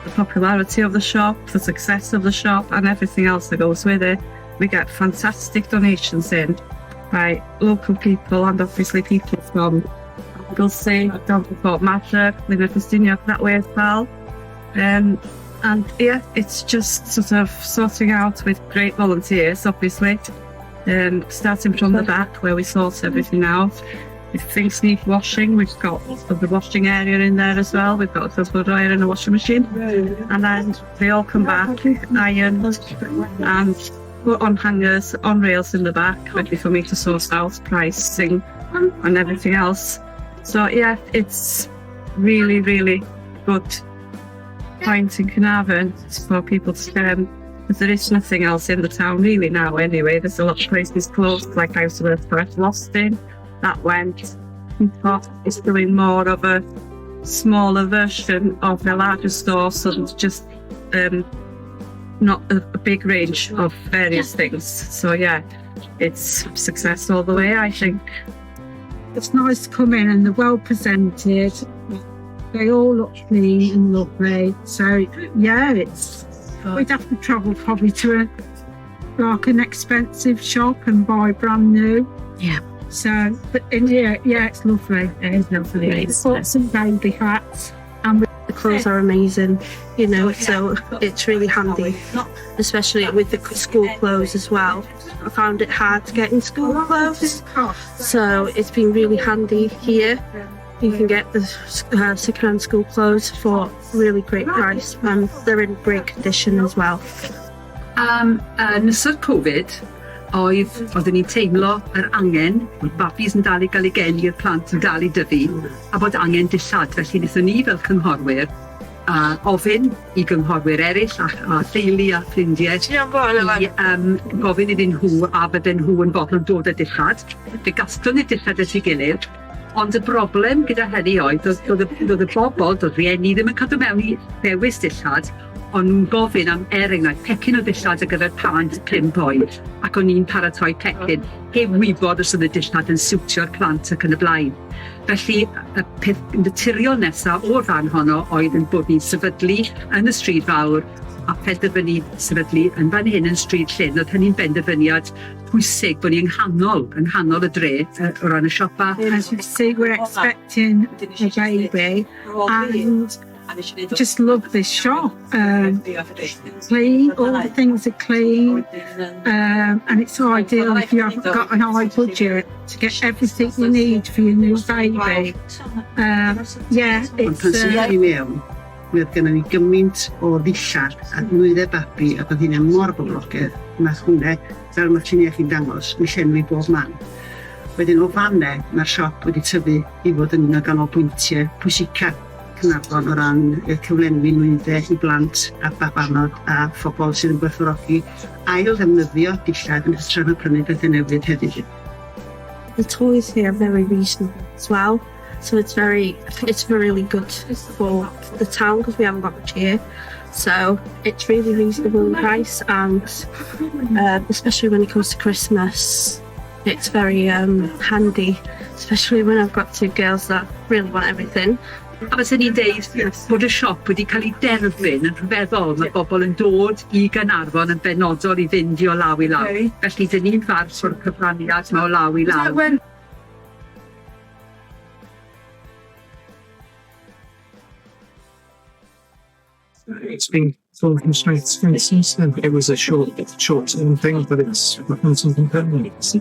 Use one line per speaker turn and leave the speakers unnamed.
the popularity of the shop, the success of the shop, and everything else that goes with it. We get fantastic donations in by local people and obviously people from Anglesey, down to Portmadoc, Blaenau Ffestiniog that way as well. And yeah, it's just sort of sorting out with great volunteers, obviously. Starting from the back where we sort everything out. If things need washing, we've got the washing area in there as well. We've got a tumble dryer and a washing machine. And then they all come back, ironed and put on hangers, on rails in the back, ready for me to sort out pricing and everything else. So yeah, it's really, really good point in Caernarfon for people to come. Because there is nothing else in the town really now anyway. There's a lot of places closed, like I used to work for Austin, that went. Peacock is doing more of a smaller version of the larger store, so it's just not a big range of various things. So yeah, it's success all the way, I think.
It's nice to come in and they're well presented. They all look clean and lovely. So yeah, it's we'd have to travel probably to a like an expensive shop and buy brand new.
Yeah.
So, but in here, yeah, it's lovely.
It is lovely.
Right.
Bought some baby hats and
The clothes are amazing, you know, so it's really handy, especially with the school clothes as well. I found it hard to get in school clothes, so it's been really handy here. You can get the second-hand school clothes for really great price, and they're in great condition as well.
Yn ystod Covid, oeddwn ni'n teimlo yr angen, bod babis yn dal i gael ei geni, i'r plant yn dal i dyfu, a bod angen dillad. Felly wnaethon ni fel cynghorwyr a ofyn i gynghorwyr eraill a theulu a ffrindiau i gofyn iddyn nhw a fydden nhw yn fodlon dod â dillad. Fe gasglon ni dillad at ei gilydd, ond y broblem gyda hynny oedd y bobl, doedd rieni ddim yn cadw mewn i ddewis dillad, ond nhw'n gofyn am, er enghraifft, pecyn o ddillad ar gyfer plant 5 oed, ac o'n i'n paratoi pecyn heb wybod os oedd y dillad yn siwtio'r plant ac yn y blaen. Felly, y peth naturiol nesaf o'r fan honno oedd yn bod ni'n sefydlu yn y stryd fawr a penderfynu sefydlu yn fan hyn yn Stryd Llyn. Oedd hynny'n benderfyniad pwysig bod ni yng nghanol y dre o ran y siopa.
As you see, we're expecting a baby and just love this shop. Clean, all the things are clean, and it's ideal if you haven't got an high budget to get everything you need for your new baby. Yeah,
Ond
it's
pan symudon ni mewn, mi oedd gennym ni gymaint o ddillad a nwyddau babi ac oedd hynny mor boblogaidd. Nath hwnna, fel mae'r lluniau chi'n dangos, yn llenwi bob man. Wedyn o fanne, mae'r siop wedi tyfu i fod yn un o ganolbwyntiau pwysica Caernarfon o ran y cyflenwi nwyddau i blant a babanod a phobl sydd yn gwerthfawrogi ail ddefnyddio dillad yn hytrach na prynu pethau newydd hefyd.
The toys here are very reasonable as well. So it's really good for the town because we haven't got much here. So it's really reasonable in price and especially when it comes to Christmas, it's very handy, especially when I've got two girls that really want everything.
A fyswn i'n deud bod y siop wedi cael ei derbyn yn rhyfeddol. Mae bobl yn dod i Gaernarfon yn benodol i fynd i o law i law. Felly, dyn ni'n falch o'r cyfraniad 'ma o law i law.
It's been gone from strength to strength since then. It was a short term thing, but it's become something permanent.